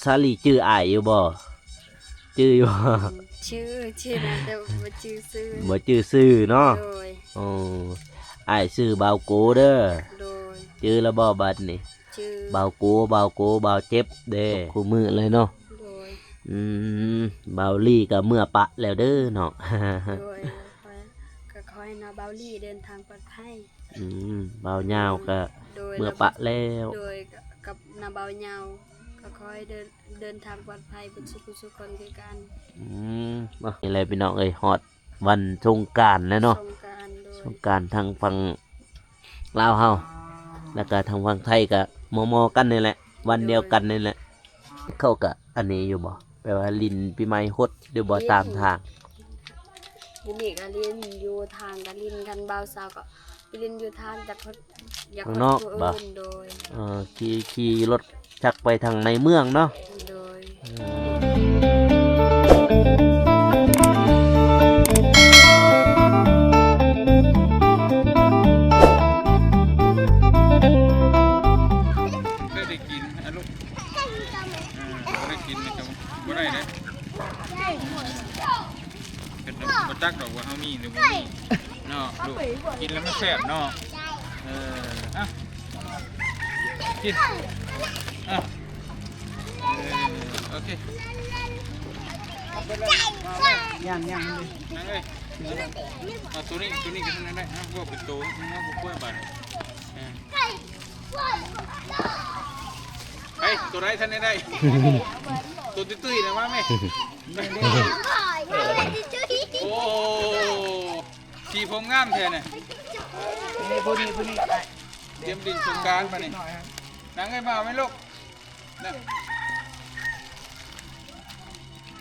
ສາລີຈື່ອ້າຍຢູ່ບໍ່? ຈື່ຢູ່ບໍ່? ອືມ ຊື່ ຊື່ນະ ແຕ່ບໍ່ຈື່ຊື່. ບໍ່ຈື່ຊື່ເນາະ. ໂດຍ. ໂອ້ ອ້າຍຊື່ບ່າວໂກເດີ. ໂດຍ. ຈື່ແລ້ວບໍ່ບັດນີ້? ຈື່. ບ່າວໂກ ບ່າວໂກ ບ່າວເຈັບເດ້ ທຸກມື້ເລີຍເນາະ. ໂດຍ. ອືມ ບ່າວລີກໍເມືອປະແລ້ວເດີເນາະ. ໂດຍ. ກໍຂໍໃຫ້ນ້າບ່າວລີເດີນທາງປອດໄພ. ອືມ ບ່າວຍາວກໍ ໂດຍ ເມືອປະແລ້ວ. ໂດຍ. ກັບນ້າບ່າວຍາວ ກໍຂໍໃຫ້ເດີນ ເດີນທາງປອດໄພເບິດສູ່ຜູ້ສູ່ຄົນຄືກັນ. ອືມ ເນາະ ນີ້ແຫຼະພີ່ນ້ອງເອີຍ ຮອດວັນສົງການແລ້ວເນາະ. ສົງການ. ໂດຍ. ສົງການທາງຝັ່ງລາວເຮົາ ແລ້ວກໍທາງຝັ່ງໄທກໍມໍ່ໆກັນນີ້ແຫຼະ ວັນດຽວກັນນີ້ແຫຼະ. ໂດຍ. ເຂົາກໍອັນນີ້ຢູ່ບໍ່? ແປວ່າຫຼິ້ນປີໃໝ່ຫົດຢູ່ບໍ່? ຫຼິ້ນ ຕາມທາງ. ຢູ່ນີ້ກໍຫຼິ້ນ ຢູ່ທາງກໍຫຼິ້ນ ຄັນບ່າວສາວກໍໄປຫຼິ້ນຢູ່ທາງ ຈັກຄົນ ຢາກ ຂ້າງນອກບໍ່? ໂດຍ. ເອີ ຂີ່ ຂີ່ລົດຈັກໄປທາງໃນເມືອງເນາະ. ໂດຍ. ເຄີຍໄດ້ກິນ ອະລູກ? ເອີ ບໍ່ໄດ້ກິນມັນກໍບໍ່ໄດ້ເດ້. ເພິ່ນບໍ່ຈັກດອກວ່າເຮົາມີຫຼືບໍ່ມີເນາະລູກ. ກິນແລ້ວມັນແຊບເນາະ. ເອີ ເອົາ ກິນ ເອົາ. ເອີ ໂອເຄ ຍ່າງໆ ເອົາ ໂຕນີ້ ໂຕນີ້ກໍໄດ້. ເອົາ ບໍ່ເປັນໂຕ ເອົາ ບໍ່ປ່ວຍບາດ. ເອີ ເຮີ້ຍ ໂຕໃດທັນໄດ້ໄດ້? ໂຕຕຸ້ຍໆນະ ມາແມ່. ໂອ້ ສີຜົມງາມແທ້ນະ. ນີ້ ຜູ້ນີ້ ຜູ້ນີ້ ຕຽມຫຼິ້ນສົງການບາດນີ້. ນັ່ງເອີຍ ມາເອົາແມ່ລູກ. ນະ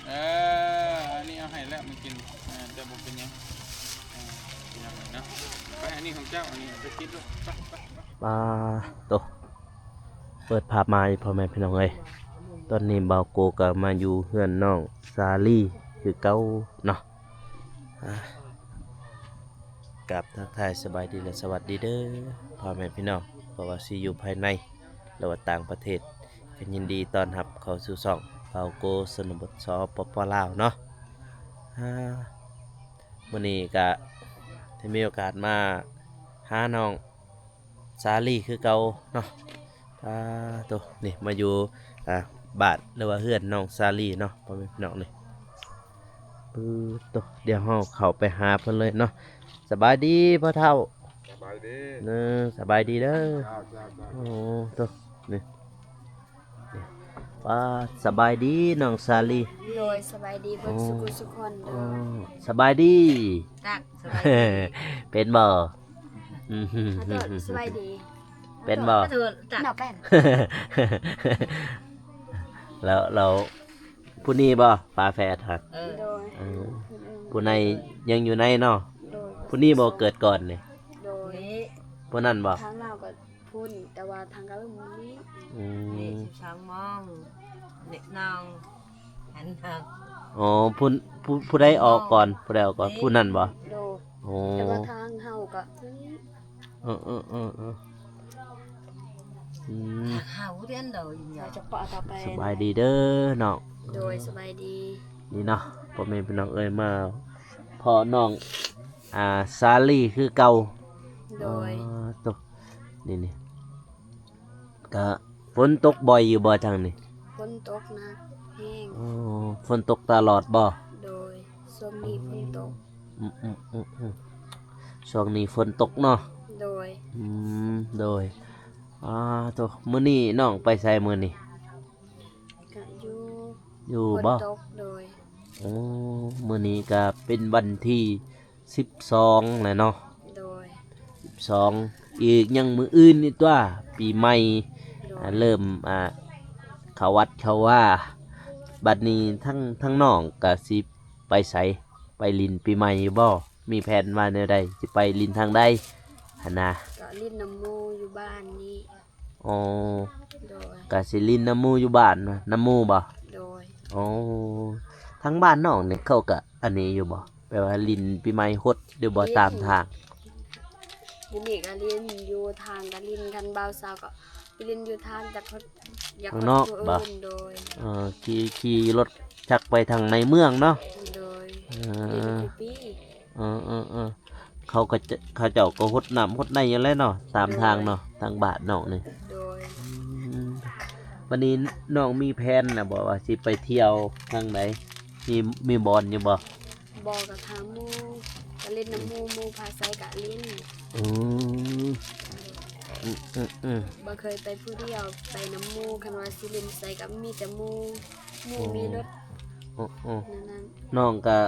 ເອີ ອັນນີ້ເອົາໃຫ້ແລ້ວມາກິນ. ເອີ ເຈົ້າບໍ່ເປັນຫຍັງ. ເອີ ພີ່ນ້ອງເນາະ ໄປ ອັນນີ້ຂອງເຈົ້າ ອັນນີ້ເອົາໄປກິນລູກ. ໄປ ໄປ ໄປ. ປາໂຕ ເປີດພາບມາອີກ ພໍ່ແມ່ພີ່ນ້ອງເອີຍ. ຕອນນີ້ບ່າວໂກກໍມາຢູ່ເຮືອນນ້ອງສາລີຄືເກົ່າເນາະ. ອ່າ ກາບທັກທາຍສະບາຍດີ ແລະ ສະຫວັດດີເດີ ພໍ່ແມ່ພີ່ນ້ອງ ບໍ່ວ່າຊິຢູ່ພາຍໃນ ຫຼືວ່າຕ່າງປະເທດ ກໍຍິນດີຕ້ອນຮັບເຂົ້າສູ່ຊ່ອງບ່າວໂກຊົນນະບົດ ສປປ ລາວ ເນາະ. ອ່າ ມື້ນີ້ກະໄດ້ມີໂອກາດມາຫານ້ອງ ສາລີຄືເກົ່າເນາະ. ປາໂຕ ນີ້ມາຢູ່ ອ່າ ບ້ານ ຫຼືວ່າເຮືອນນ້ອງສາລີເນາະ ພໍ່ແມ່ພີ່ນ້ອງນີ້. ປຶບໂຕ ດຽວເຮົາເຂົ້າໄປຫາເພິ່ນເລີຍເນາະ. ສະບາຍດີພໍ່ເຖົ້າ. ສະບາຍດີ. ເອີ ສະບາຍດີເດີ. ເຈົ້າ ເຈົ້າ ເຈົ້າ. ໂອ້ ໂຕ ນີ້ ນີ້ ປາ ສະບາຍດີນ້ອງສາລີ. ໂດຍ ສະບາຍດີເບິດ ໂອ້ ສູ່ຜູ້ສູ່ຄົນ. ໂອ້ ສະບາຍດີ. ຕັກ ສະບາຍດີ. ເປັນບໍ່? ອືມ ຂອໂທດ ສະບາຍດີ. ເປັນບໍ່? ຂອໂທດ ຕັກ ເນາະ ແປ້ນ. ແລ້ວ ແລ້ວຜູ້ນີ້ບໍ່ ຝາແຝດຫັ້ນ? ເອີ ໂດຍ. ເອີ ຜູ້ໃນຍັງຢູ່ໃນເນາະ. ໂດຍ. ຜູ້ນີ້ບໍ່ເກີດກ່ອນນີ້? ໂດຍ. ຜູ້ນັ້ນບໍ່? ທາງລາວກໍພຸ້ນ ແຕ່ວ່າທາງກະລຶມນີ້. ອືມ ນີ້ສິບສອງໂມງ ເດັກນ້ອງ ອັນນັ້ນ. ອໍ ຜູ້ ຜູ້ ຜູ້ໃດອອກກ່ອນ? ຜູ້ໃດອອກກ່ອນ? ນີ້ ຜູ້ນັ້ນບໍ່? ໂດຍ. ອໍ ແຕ່ວ່າທາງເຮົາກໍ ເອີ ເອີ ເອີ ເອີ ອືມ ທາງເຮົາເດີ ສະບາຍດີເດີນ້ອງ. ໂດຍ ສະບາຍດີ. ນີ້ເນາະ ພໍ່ແມ່ພີ່ນ້ອງເອີຍ ມາພໍ້ນ້ອງ ອ່າ ສາລີຄືເກົ່າ. ໂດຍ. ອໍ ໂຕ ນີ້ ນີ້ ກະຝົນຕົກບ່ອຍຢູ່ບໍ່ທາງນີ້? ຝົນຕົກໜັກແຮງ. ອໍ ຝົນຕົກຕະຫຼອດບໍ່? ໂດຍ ຊ່ວງນີ້ຝົນຕົກ. ອືມ ອືມ ອືມ ອືມ ຊ່ວງນີ້ຝົນຕົກເນາະ. ໂດຍ. ອືມ ໂດຍ. ອ່າ ໂຕ ມື້ນີ້ນ້ອງໄປໃສມື້ນີ້? ກະຢູ່ ຢູ່ບໍ່? ຝົນຕົກ. ໂດຍ. ໂອ້ ມື້ນີ້ກະເປັນວັນທີ ສິບສອງແລ້ວເນາະ. ໂດຍ. ສິບສອງ ອີກຍັງມື້ອື່ນນີ້ຕົວະ ປີໃໝ່. ໂດຍ. ອ່າ ເລີ່ມ ອ່າ ເຂົ້າວັດເຂົ້າວາ. ບັດນີ້ທັງ ທັງນ້ອງກະຊິໄປໃສ? ໄປຫຼິ້ນປີໃໝ່ຢູ່ບໍ່? ມີແຜນວ່າແນວໃດ? ຊິໄປຫຼິ້ນທາງໃດຫັ້ນນະ? ກະຫຼິ້ນນຳໝູ່ຢູ່ບ້ານນີ້. ອໍ ໂດຍ. ກະຊິຫຼິ້ນນຳໝູ່ຢູ່ບ້ານ ນຳໝູ່ບໍ່? ໂດຍ. ອໍ ທາງບ້ານນ້ອງນີ້ເຂົາກະອັນນີ້ຢູ່ບໍ່? ແປວ່າຫຼິ້ນປີໃໝ່ຫົດຢູ່ບໍ່? ຫຼິ້ນ ຕາມທາງ. ຢູ່ນີ້ກະຫຼິ້ນ ຢູ່ທາງກະຫຼິ້ນ ຄັນບ່າວສາວກໍໄປ ຫຼິ້ນຢູ່ທາງຈາກຄົນ ຢາກ ຂ້າງນອກບໍ່? ໂດຍ ເອີ ຂີ່ ຂີ່ລົດຈັກໄປທາງໃນເມືອງເນາະ. ໂດຍ ເອີ ເອີ ເອີ ເຂົາກໍຈະ ເຂົາເຈົ້າກໍຫົດນ້ຳຫົດໃນຢູ່ແຫຼະເນາະ ຕາມທາງເນາະ ໂດຍ ທາງບ້ານນ້ອງນີ້. ໂດຍ ອືມ ບັດນີ້ນ້ອງມີແຜນແລ້ວບໍ່ວ່າຊິໄປທ່ຽວທາງໃດ? ມີ ມີບ່ອນຢູ່ບໍ່? ບໍ່ ກໍຖາມໝູ່ ກໍຫຼິ້ນນຳໝູ່ ໝູ່ພາໄສກໍຫຼິ້ນ. ອືມ ອືມ ອືມ ອືມ ບໍ່ເຄີຍໄປຜູ້ດຽວ ໄປນຳໝູ່ ຄັນວ່າຊິຫຼິ້ນໃສກໍມີແຕ່ໝູ່ ໝູ່ ອໍ ມີລົດ. ອໍ ອໍ ນັ້ນໆ ນ້ອງກໍ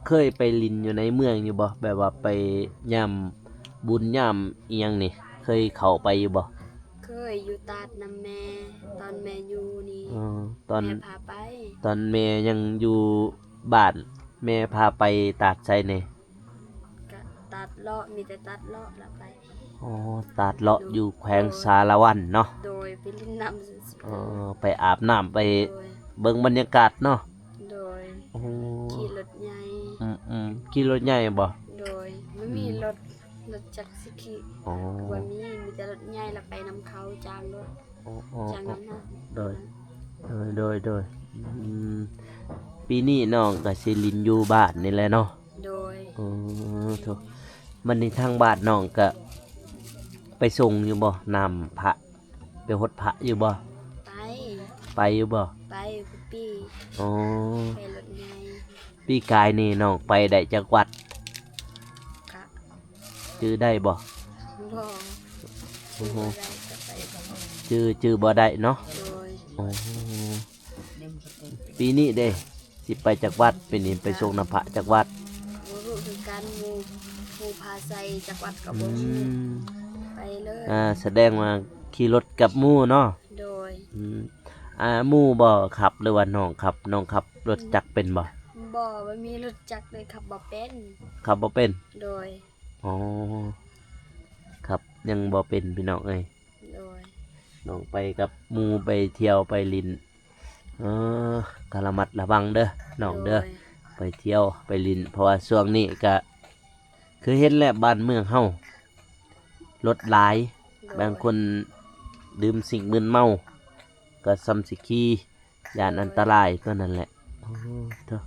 ເຄີຍໄປຫຼິ້ນຢູ່ໃນເມືອງຢູ່ບໍ່? ແບບວ່າໄປຍາມບຸນຍາມອີ່ຫຍັງນີ້ ເຄີຍເຂົ້າໄປຢູ່ບໍ່? ເຄີຍ ຢູ່ຕາດນຳແມ່ ຕອນແມ່ຢູ່ນີ້. ອໍ ຕອນ ແມ່ພາໄປ ຕອນແມ່ຍັງຢູ່ບ້ານ ແມ່ພາໄປຕາດໃສແດ່? ກະຕາດເລາະ ມີແຕ່ຕາດເລາະລະໄປ. ອໍ ຕາດເລາະ ໂດຍ ຢູ່ແຂວງ ໂດຍ ສາລະວັນເນາະ. ໂດຍ ໄປຫຼິ້ນນ້ຳຊື່ໆ. ອໍ ໄປອາບນ້ຳ ໄປ ໂດຍ ເບິ່ງບັນຍາກາດເນາະ. ໂດຍ ໂອ້ ຂີ່ລົດໃຫຍ່. ອືມໆ ຂີ່ລົດໃຫຍ່ບໍ່? ໂດຍ ບໍ່ມີ ອືມ ລົດ ລົດຈັກຊິຂີ່. ອໍ ບໍ່ມີ ມີແຕ່ລົດໃຫຍ່ລະໄປນຳເຂົາ ຈ້າງລົດ. ອໍ ອໍ ຈ້າງນຳເຮົາ. ໂດຍ ໂດຍ ໂດຍ ໂດຍ ອືມ ປີນີ້ນ້ອງກໍຊິຫຼິ້ນຢູ່ບ້ານນີ້ແຫຼະເນາະ. ໂດຍ ໂອ້ ໂທ້ ບັດນີ້ທາງບ້ານນ້ອງກະໄປສົ່ງຢູ່ບໍ່ ນ້ຳພະ? ໄປຫົດພະຢູ່ບໍ່? ໄປ ໄປຢູ່ບໍ່? ໄປ ໄປທຸກປີ. ອໍ ໄປລົດໃຫຍ່. ປີກາຍນີ້ນ້ອງໄປໄດ້ຈັກວັດ? ກະ ຈື່ໄດ້ບໍ່? ບໍ່ ໂອ້ໂຫ ຈື່ບໍ່ໄດ້ ກະໄປບໍ່ໄດ້. ຈື່ ຈື່ບໍ່ໄດ້ເນາະ. ໂດຍ ໂອ້ ປີນີ້ເດ້ ຊິໄປຈັກວັດ? ປີນີ້ໄປສົ່ງນ້ຳພະຈັກວັດ? ບໍ່ຮູ້ຄືກັນ ໝູ່ ໝູ່ພາໃສ່ຈັກວັດກໍບໍ່ຮູ້. ອືມ ໄປເລີຍ. ອ່າ ສະແດງວ່າຂີ່ລົດກັບໝູ່ເນາະ. ໂດຍ ອືມ ອ່າ ໝູ່ບໍ່ຂັບ ຫຼືວ່ານ້ອງຂັບ? ນ້ອງຂັບລົດຈັກເປັນບໍ່? ບໍ່ ບໍ່ມີລົດຈັກເລີຍ ຂັບບໍ່ເປັນ. ຂັບບໍ່ເປັນ? ໂດຍ ອໍ ຂັບຍັງບໍ່ເປັນ ພີ່ນ້ອງເອີຍ. ໂດຍ ນ້ອງໄປກັບໝູ່ ໄປທ່ຽວໄປຫຼິ້ນ. ເອີ ກະລະມັດລະວັງເດີນ້ອງເດີ ໂດຍ ໄປທ່ຽວໄປຫຼິ້ນ ເພາະວ່າຊ່ວງນີ້ກະຄືເຫັນແຫຼະ ບ້ານເມືອງເຮົາລົດຫຼາຍ. ໂດຍ ບາງຄົນດື່ມສິ່ງມຶນເມົາ ກໍສ່ຳຊິຂີ່ ຢ້ານອັນຕະລາຍ ໂດຍ ຕົວນັ້ນແຫຼະ. ໂອ້ ໂທ້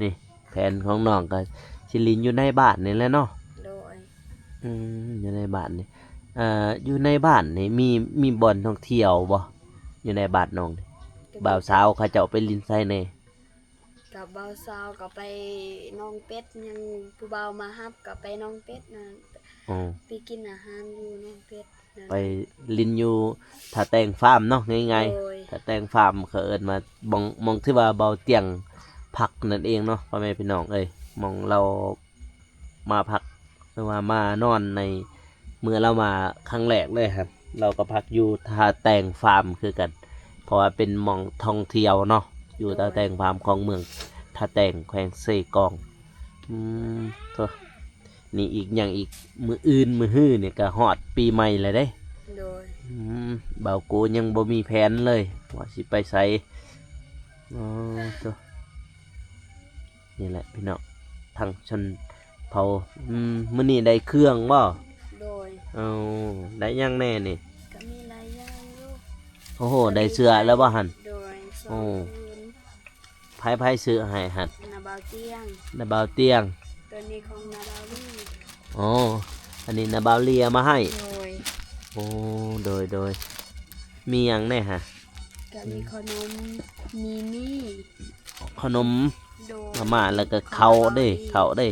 ນີ້ແຜນຂອງນ້ອງກໍຊິຫຼິ້ນຢູ່ໃນບ້ານນີ້ແຫຼະເນາະ. ໂດຍ ອືມ ຢູ່ໃນບ້ານນີ້ ເອີ ຢູ່ໃນບ້ານນີ້ມີ ມີບ່ອນທ່ອງທ່ຽວບໍ່? ຢູ່ໃນບ້ານນ້ອງນີ້ ກໍມີ ບ່າວສາວເຂົາເຈົ້າໄປຫຼິ້ນໃສແດ່? ກັບບ່າວສາວກໍໄປໜອງເປັດ ຍັງຜູ້ບ່າວມາຮັບກໍໄປໜອງເປັດນັ້ນ. ອໍ ໄປກິນອາຫານຢູ່ໜອງເປັດ. ໄປຫຼິ້ນຢູ່ທ່າແຕງຟາມເນາະ ງ່າຍໆ. ໂດຍ ທ່າແຕງຟາມ ເຂົາເອີ້ນວ່າ ໝ່ອງ ໝ່ອງທີ່ວ່າບ່າວຕຽງພັກນັ້ນເອງເນາະ ພໍ່ແມ່ພີ່ນ້ອງເອີຍ. ໝ່ອງລາວມາພັກ ຫຼືວ່າມານອນໃນ ເມື່ອລາວມາຄັ້ງແລກເລີຍຫັ້ນ ລາວກໍພັກຢູ່ທ່າແຕງຟາມຄືກັນ ເພາະວ່າເປັນໝ່ອງທ່ອງທ່ຽວເນາະ ຢູ່ ໂດຍ ທ່າແຕງຟາມ ຂອງເມືອງທ່າແຕງ ແຂວງເຊກອງ. ອືມ ໂທ້ ນີ້ອີກຫຍັງອີກ ມື້ອື່ນມື້ຮືນີ້ກໍຮອດປີໃໝ່ແລ້ວເດ້. ໂດຍ ອືມ ບ່າວໂກຍັງບໍ່ມີແຜນເລີຍວ່າຊິໄປໃສ. ອໍ ໂທ້ ນີ້ແຫຼະພີ່ນ້ອງ ທັງຊົນເຜົ່າ. ອືມ ມື້ນີ້ໄດ້ເຄື່ອງບໍ່? ໂດຍ ເອົາ ໄດ້ຫຍັງແດ່ນີ້? ກໍມີຫຼາຍຢ່າງຢູ່. ໂອ້ໂຫ ໄດ້ເສື້ອແລ້ວບໍ່ຫັ້ນ? ໂດຍ ໂອ້ ສອງ ໃຜ ໃຜຊື້ໃຫ້ຫັ້ນ? ນ້າບ່າວຕຽງ. ນ້າບ່າວຕຽງ. ໂຕນີ້ຂອງນ້າບ່າວລີ. ອໍ ອັນນີ້ນ້າບ່າວລີເອົາມາໃຫ້. ໂດຍ ໂອ້ ໂດຍ ໂດຍ ມີຫຍັງແດ່ຫະ? ກະມີ ອືມ ຂະໜົມ ມີມີ ຂະໜົມ ໂດຍ ມາມ່າ ແລ້ວກະເຂົ້າເດ້ ເຂົ້າເຂົ້າເດ້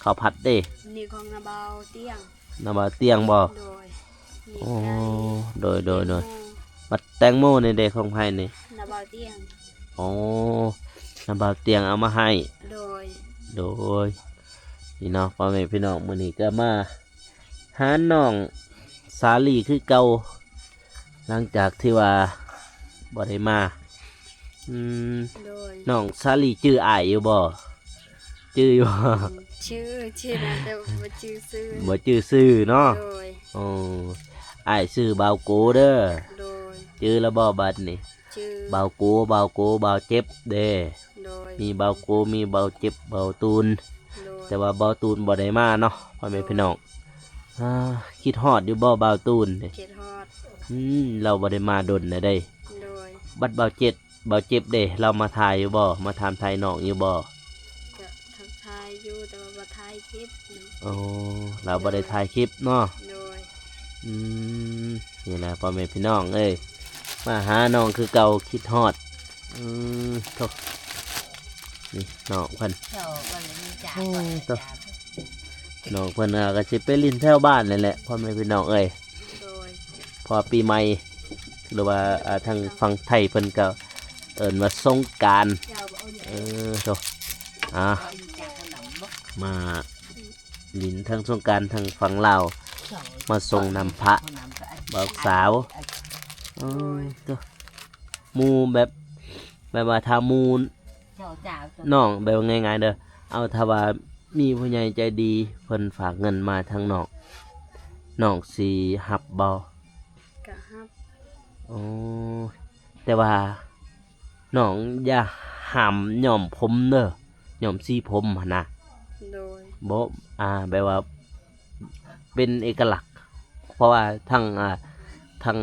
ເຂົ້າຜັດເດ້. ນີ້ຂອງນ້າບ່າວຕຽງ. ນ້າບ່າວຕຽງບໍ່? ໂດຍ ໂອ້ ໂດຍ ໂດຍ ໂດຍ. ບັດແຕງໂມນີ້ເດ້ ຂອງໃຜນີ້? ນ້າບ່າວຕຽງ. ອໍ ນ້າບ່າວຕຽງເອົາມາໃຫ້. ໂດຍ ໂດຍ. ນີ້ເນາະ ພໍ່ແມ່ພີ່ນ້ອງ ມື້ນີ້ກໍມາຫານ້ອງສາລີຄືເກົ່າ ຫຼັງຈາກທີ່ວ່າບໍ່ໄດ້ມາ. ອືມ ໂດຍ. ນ້ອງສາລີຈື່ອ້າຍຢູ່ບໍ່? ຈື່ຢູ່ບໍ່? ອືມ ຈື່ ຈື່ນະ ແຕ່ບໍ່ຈື່ຊື່. ບໍ່ຈື່ຊື່ເນາະ. ໂດຍ. ໂອ້ ອ້າຍຊື່ບ່າວໂກເດີ. ໂດຍ. ຈື່ແລ້ວບໍ່ບັດນີ້? ຈື່. ບ່າວໂກ ບ່າວໂກ ບ່າວເຈັບເດ້. ໂດຍ. ມີບ່າວໂກ ມີບ່າວເຈັບ ບ່າວຕູນ. ໂດຍ. ແຕ່ວ່າບ່າວຕູນບໍ່ໄດ້ມາເນາະ ພໍ່ແມ່ພີ່ນ້ອງ. ໂດຍ. ອ່າ ຄິດຮອດຢູ່ບໍ່ບ່າວຕູນ? ຄິດຮອດ. ອືມ ລາວບໍ່ໄດ້ມາດົນແລ້ວເດ້. ໂດຍ. ບັດບ່າວເຈັດ ບ່າວເຈັບເດ້ ລາວມາຖ່າຍຢູ່ບໍ່? ມາຖາມໄຖ່ນ້ອງຢູ່ບໍ່? ກະທັກທາຍຢູ່ ແຕ່ວ່າບໍ່ຖ່າຍຄລິບເນາະ. ອໍ ລາວບໍ່ໄດ້ຖ່າຍຄລິບເນາະ. ໂດຍ. ອືມ ນີ້ແຫຼະ ພໍ່ແມ່ພີ່ນ້ອງເອີຍ ມາຫານ້ອງຄືເກົ່າ ຄິດຮອດ. ອືມ ໂທ້ ນີ້ນ້ອງເພິ່ນ ໂອ້ ໂທ້ ນ້ອງເພິ່ນກໍ ກໍຊິໄປຫຼິ້ນແຖວບ້ານນີ້ແຫຼະ ພໍ່ແມ່ພີ່ນ້ອງເອີຍ. ໂດຍ. ເພາະວ່າປີໃໝ່ ຫຼືວ່າ ອ່າ ທາງຝັ່ງໄທເພິ່ນກໍເອີ້ນວ່າສົງການ. ເອີ ໂທ້ ອ່າ ມາຫຼິ້ນທັງສົງການທັງຝັ່ງລາວ ມາສົ່ງນ້ຳພະບ່າວສາວ. ເອີ ໂທ້ ໝູ່ແບບ ແບບວ່າຖ້າໝູ່ ນ້ອງ ແບບວ່າງ່າຍໆເດີ ເອົາ ຖ້າວ່າມີຜູ້ໃຫຍ່ໃຈດີເພິ່ນຝາກເງິນມາທາງນ້ອງ ນ້ອງຊິຮັບບໍ່? ກະຮັບ. ໂອ້ ແຕ່ວ່ານ້ອງຢ່າຫ້າມຍ້ອມຜົມເດີ ຍ້ອມສີຜົມຫັ້ນນະ. ໂດຍ. ບໍ່ ອ່າ ແບບວ່າ ເປັນເອກະລັກ ເພາະວ່າທາງ ອ່າ ທາງ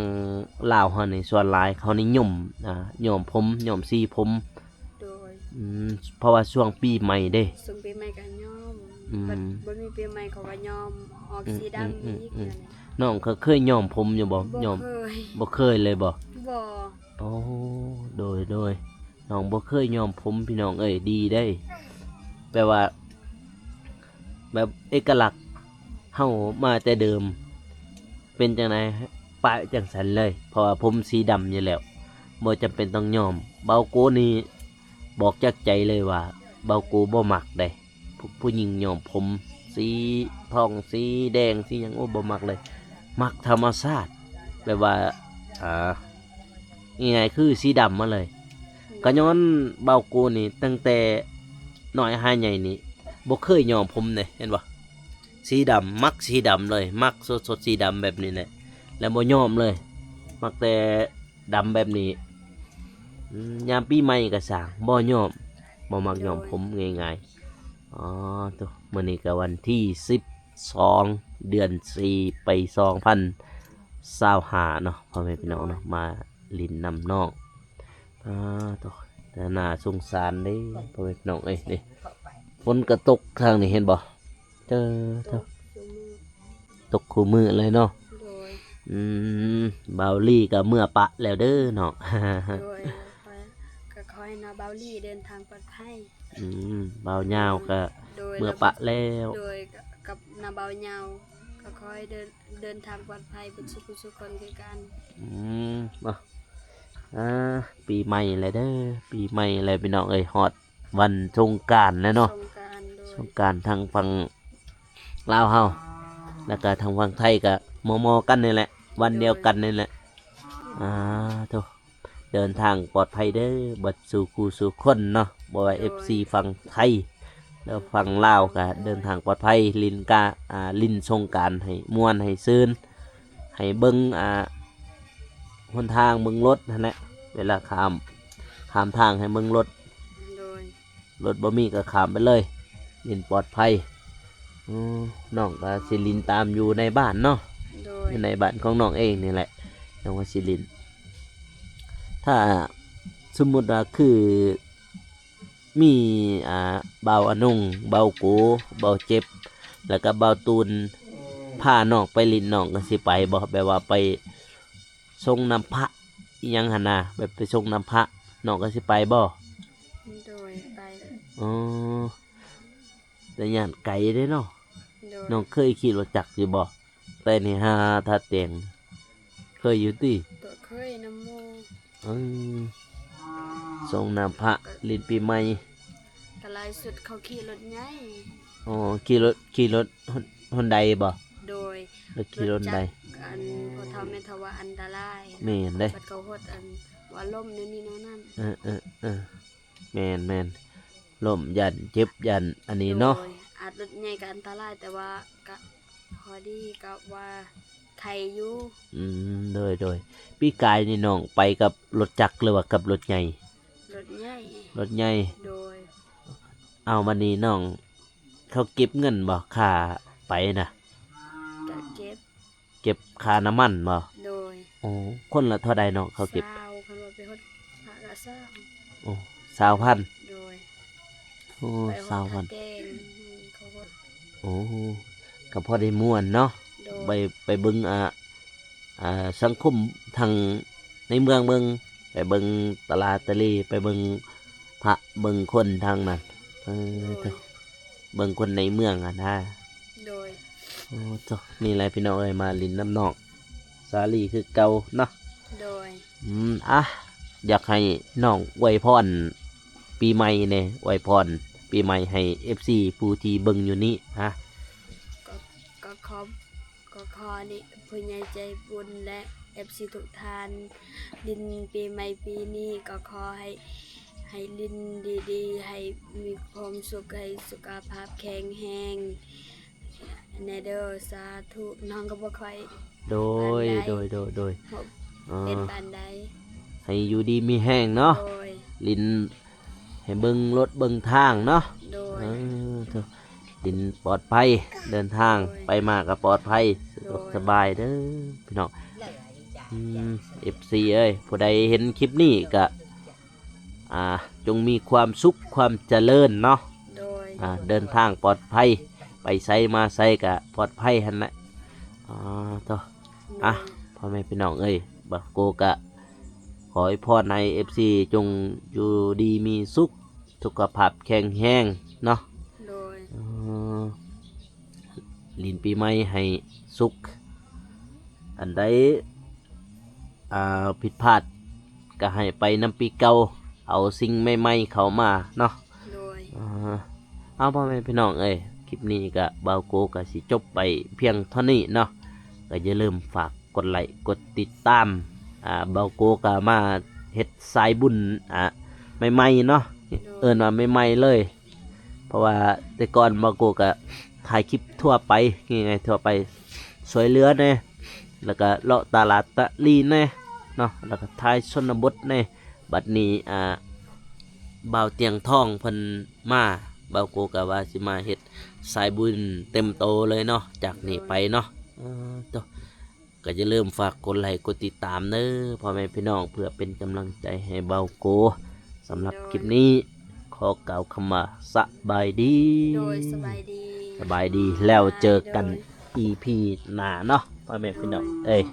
ລາວເຮົານີ້ ສ່ວນຫຼາຍເຂົານິຍົມ ອ່າ ຍ້ອມຜົມ ຍ້ອມສີຜົມ. ໂດຍ. ອືມ ເພາະວ່າຊ່ວງປີໃໝ່ເດ້ ຊ່ວງປີໃໝ່ກໍຍ້ອມ. ອືມ ບັດບໍ່ມີປີໃໝ່ເຂົາກໍຍ້ອມອອກ ອືມ ສີດຳ ອືມ ອີກ. ອືມ ອືມ ນັ້ນແຫຼະ. ນ້ອງກໍເຄີຍຍ້ອມຜົມຢູ່ບໍ່? ບໍ່ເຄີຍ. ບໍ່ເຄີຍເລີຍບໍ່? ບໍ່. ໂອ້ ໂດຍ ໂດຍ ນ້ອງບໍ່ເຄີຍຍ້ອມຜົມ ພີ່ນ້ອງເອີຍ ດີເດ້ ແປວ່າ ແບບເອກະລັກເຮົາມາແຕ່ເດີມ ເປັນຈັ່ງໃດປະຈັ່ງຊັ້ນເລີຍ ເພາະວ່າຜົມສີດຳຢູ່ແລ້ວ ບໍ່ຈຳເປັນຕ້ອງຍ້ອມ. ບ່າວໂກນີ້ບອກຈາກໃຈເລີຍວ່າ ບ່າວໂກບໍ່ມັກເດ້ ຜູ້ ຜູ້ຍິງຍ້ອມຜົມສີທອງ ສີແດງ ສີຫຍັງ ໂອ້ ບໍ່ມັກເລີຍ ມັກທຳມະຊາດ ແບບວ່າ ອ່າ ງ່າຍໆ ຄືສີດຳມາເລີຍ. ໂດຍ. ກະຍ້ອນບ່າວໂກນີ້ຕັ້ງແຕ່ນ້ອຍຫາໃຫຍ່ນີ້ ບໍ່ເຄີຍຍ້ອມຜົມເດ້ ເຫັນບໍ່? ສີດຳ ມັກສີດຳເລີຍ ມັກສົດໆ ສີດຳແບບນີ້ແຫຼະ ແລ້ວບໍ່ຍ້ອມເລີຍ ມັກແຕ່ດຳແບບນີ້. ອືມ ຍາມປີໃໝ່ກະຊ່າງ ບໍ່ຍ້ອມ ບໍ່ມັກຍ້ອມຜົມ ໂດຍ ງ່າຍໆ. ອໍ ໂທ້ ມື້ນີ້ກະວັນທີສິບສອງ ເດືອນສີ່ ປີສອງພັນຊາວຫ້າເນາະ ພໍ່ແມ່ພີ່ນ້ອງເນາະ ໂດຍ ມາຫຼິ້ນນຳນ້ອງ. ອາ ໂທ້ ແຕ່ໜ້າສົງສານເດ້ ພໍ່ແມ່ພີ່ນ້ອງເອີຍ ນີ້ ຝົນກະຕົກທາງນີ້ ເຫັນບໍ່? ເອີ ໂທ້ ຕົກຊຸມື້ ຕົກຄູ່ມື້ເລີຍເນາະ. ໂດຍ. ອືມ ບ່າວລີກະເມືອປະແລ້ວເດີເນາະ. ໂດຍ. ກະຂໍໃຫ້ນ້າບ່າວລີເດີນທາງປອດໄພ. ອືມ ບ່າວຍາວກະ ໂດຍ ເມືອປະແລ້ວ. ໂດຍ. ກັບນ້າບ່າວຍາວ ກະຂໍໃຫ້ເດີນ ເດີນທາງປອດໄພເບິດສູ່ຜູ້ສູ່ຄົນຄືກັນ. ອືມ ເນາະ ອາ ປີໃໝ່ແລ້ວເດີ ປີໃໝ່ແລ້ວ ພີ່ນ້ອງເອີຍ ຮອດ ວັນສົງການແລ້ວເນາະ. ສົງການ ໂດຍ ສົງການທາງຝັ່ງລາວເຮົາ ແລ້ວກະທາງຝັ່ງໄທກະມໍ່ໆກັນນີ້ແຫຼະ ວັນດຽວກັນນີ້ແຫຼະ. ໂດຍ. ອາ ໂທ້ ເດີນທາງປອດໄພເດີ ເບິດສູ່ຄູ່ສູ່ຄົນເນາະ ບໍ່ວ່າ ໂດຍ ເອັຟຊີຝັ່ງໄທ ແລະ ຝັ່ງລາວກະເດີນທາງປອດໄພ ຫຼິ້ນກະ ອ່າ ຫຼິ້ນສົງການໃຫ້ມ່ວນໃຫ້ຊື່ນ ໃຫ້ເບິ່ງ ອ່າ ຫົນທາງເບິ່ງລົດຫັ້ນແຫຼະ ເວລາຂ້າມ ຂ້າມທາງໃຫ້ເບິ່ງລົດ. ໂດຍ. ລົດບໍ່ມີກໍຂ້າມໄປເລີຍ ຫຼິ້ນປອດໄພ. ອືມ ນ້ອງກໍຊິຫຼິ້ນຕາມຢູ່ໃນບ້ານເນາະ. ໂດຍ. ຢູ່ໃນບ້ານຂອງນ້ອງເອງນີ້ແຫຼະ ນ້ອງວ່າຊິຫຼິ້ນ. ຖ້າສົມມຸດວ່າຄືມີ ອ່າ ບ່າວອານົງ ບ່າວໂກ ບ່າວເຈັບ ແລ້ວກໍບ່າວຕູນ ພານ້ອງໄປຫຼິ້ນ ນ້ອງກໍຊິໄປບໍ່? ແບບວ່າໄປ ສົ່ງນ້ຳພະອີ່ຫຍັງຫັ້ນນະ ແບບໄປສົ່ງນ້ຳພະ ນ້ອງກໍຊິໄປບໍ່? ໂດຍ ໄປ. ອໍ ແຕ່ຢ້ານໄກເດ້ເນາະ. ໂດຍ. ນ້ອງເຄີຍຂີ່ລົດຈັກຢູ່ບໍ່? ແຕ່ນີ້ຫາທ່າແຕງ ເຄີຍຢູ່ຕິ? ກໍເຄີຍນຳໝູ່. ອືມ ສົ່ງນ້ຳພະ ຫຼິ້ນປີໃໝ່ ກໍຫຼາຍສຸດເຂົາຂີ່ລົດໃຫຍ່. ອໍ ຂີ່ລົດ ຂີ່ລົດ ຮອນ ຮອນໄດບໍ່? ໂດຍ. ລົດ ຂີ່ລົດໃດ? ລົດຈັກ ອັນ ພໍ່ເຖົ້າແມ່ເຖົ້າວ່າອັນຕະລາຍ. ແມ່ນເດ້. ບັດເຂົາໂຫດ ອັນ ວ່າລົ້ມແນວນີ້ແນວນັ້ນ. ເອີ ເອີ ເອີ ແມ່ນໆ ລົ້ມຢ້ານເຈັບ ຢ້ານອັນນີ້ເນາະ. ໂດຍ. ອາດລົດໃຫຍ່ກໍອັນຕະລາຍ ແຕ່ວ່າກະພໍດີກັບວ່າໄຄຢູ່. ອືມ ໂດຍ ໂດຍ. ປີກາຍນີ້ນ້ອງໄປກັບລົດຈັກ ຫຼືວ່າກັບລົດໃຫຍ່? ລົດໃຫຍ່. ລົດໃຫຍ່. ໂດຍ. ເອົາ ບັດນີ້ນ້ອງ ເຂົາເກັບເງິນບໍ່ ຄ່າໄປນະ? ກະເກັບ. ເກັບຄ່ານ້ຳມັນບໍ່? ໂດຍ. ໂອ້ ຄົນລະເທົ່າໃດເນາະເຂົາເກັບ? ຊາວ ຄັນວ່າໄປຮອດພະກະຊາວ. ໂອ້ ຊາວພັນ. ໂດຍ. ໂອ້ ໄປຮອດ ຊາວພັນ ທ່າແກງ ອືມ ເຂົາຮອດ. ໂອ້ ກໍພໍໄດ້ມ່ວນເນາະ. ໂດຍ. ໄປ ໄປເບິ່ງ ອ່າ ອ່າ ສັງຄົມທາງໃນເມືອງເບິ່ງ ໄປເບິ່ງຕະຫຼາດຕະເລ ໄປເບິ່ງພະເບິ່ງຄົນທາງນັ້ນ. ເອີ ໂດຍ ໂທ້ ເບິ່ງຄົນໃນເມືອງຫັ້ນນະ. ໂດຍ. ໂອ້ ໂທ້ ນີ້ແຫຼະພີ່ນ້ອງເອີຍ ມາຫຼິ້ນນຳນ້ອງສາລີຄືເກົ່າເນາະ. ໂດຍ. ອືມ ອ່ະ ຢາກໃຫ້ນ້ອງອວຍພອນປີໃໝ່ແດ່ ອວຍພອນປີໃໝ່ໃຫ້ເອັຟຊີຜູ້ທີ່ເບິ່ງຢູ່ນີ້. ອາ ກໍ ກໍຂອບ ກໍຂໍໃຫ້ຜູ້ໃຫຍ່ໃຈບຸນ ແລະ ເອັຟຊີທຸກທ່ານ ຫຼິ້ນປີໃໝ່ປີນີ້ກໍຂໍໃຫ້ ໃຫ້ຫຼິ້ນດີໆ ໃຫ້ມີຄວາມສຸກ ໃຫ້ສຸຂະພາບແຂງແຮງແດ່ເດີ ສາທຸ. ນ້ອງກໍບໍ່ຄ່ອຍ ໂດຍ ປານໃດ ໂດຍ ໂດຍ ໂດຍ ເປັນປານໃດ ໃຫ້ຢູ່ດີມີແຮງເນາະ. ໂດຍ. ຫຼິ້ນ ໃຫ້ເບິ່ງລົດເບິ່ງທາງເນາະ. ໂດຍ. ເອີ ໂທ້ ດິນປອດໄພ ເດີນທາງ ໂດຍ ໄປມາກໍປອດໄພ ໂດຍ ສະດວກສະບາຍເດີພີ່ນ້ອງ. ອືມ ເອັຟຊີເອີຍ ຜູ້ໃດເຫັນຄລິບນີ້ກໍ ອ່າ ຈົ່ງມີຄວາມສຸກຄວາມຈະເລີນເນາະ. ໂດຍ. ອ່າ ເດີນທາງປອດໄພ ໄປໃສມາໃສກໍປອດໄພຫັ້ນແຫຼະ. ອ່າ ໂທ້ ໂດຍ. ອ່ະ ພໍ່ແມ່ພີ່ນ້ອງເອີຍ ບ່າວໂກກະຂໍອວຍພອນໃຫ້ເອັຟຊີຈົ່ງຢູ່ດີມີສຸກ ສຸຂະພາບແຂງແຮງເນາະ. ໂດຍ. ເອີ ຫຼິ້ນປີໃໝ່ໃຫ້ສຸກ ອັນໃດ ອ່າ ຜິດພາດກໍໃຫ້ໄປນຳປີເກົ່າ ເອົາສິ່ງໃໝ່ໆເຂົ້າມາເນາະ. ໂດຍ. ອ່າ ເອົາ ພໍ່ແມ່ພີ່ນ້ອງເອີຍ ຄລິບນີ້ກໍບ່າວໂກກໍຊິຈົບໄປພຽງເທົ່ານີ້ເນາະ. ກໍຢ່າລືມຝາກກົດໄລກົດຕິດຕາມ. ອ່າ ບ່າວໂກກໍມາເຮັດສາຍບຸນ ອ່າ ໃໝ່ໆເນາະ. ໂດຍ. ເອີ້ນວ່າໃໝ່ໆເລີຍ ເພາະວ່າແຕ່ກ່ອນບ່າວໂກກໍຖ່າຍຄລິບທົ່ວໄປ ງ່າຍໆ ທົ່ວໄປ ຊ່ວຍເຫຼືອແດ່ ແລ້ວກໍເລາະຕະຫຼາດຕະລີແດ່ເນາະ ແລ້ວກໍຖ່າຍຊົນນະບົດແດ່. ບັດນີ້ ອ່າ ບ່າວຕຽງທອງເພິ່ນມາ ບ່າວໂກກໍວ່າຊິມາເຮັດສາຍບຸນເຕັມໂຕເລີຍເນາະ ຈາກນີ້ໄປເນາະ. ເອີ ໂທ້ ກໍຢ່າລືມຝາກກົດໄລກົດຕິດຕາມເດີພໍ່ແມ່ພີ່ນ້ອງ ເພື່ອເປັນກຳລັງໃຈໃຫ້ບ່າວໂກ. ສຳລັບ ໂດຍ ຄລິບນີ້ ຂໍກ່າວຄຳວ່າສະບາຍດີ. ໂດຍ ສະບາຍດີ. ສະບາຍດີ ແລ້ວເຈີກັນ ໂດຍ ອີພີໜ້າເນາະ ພໍ່ແມ່ພີ່ນ້ອງເອີຍ.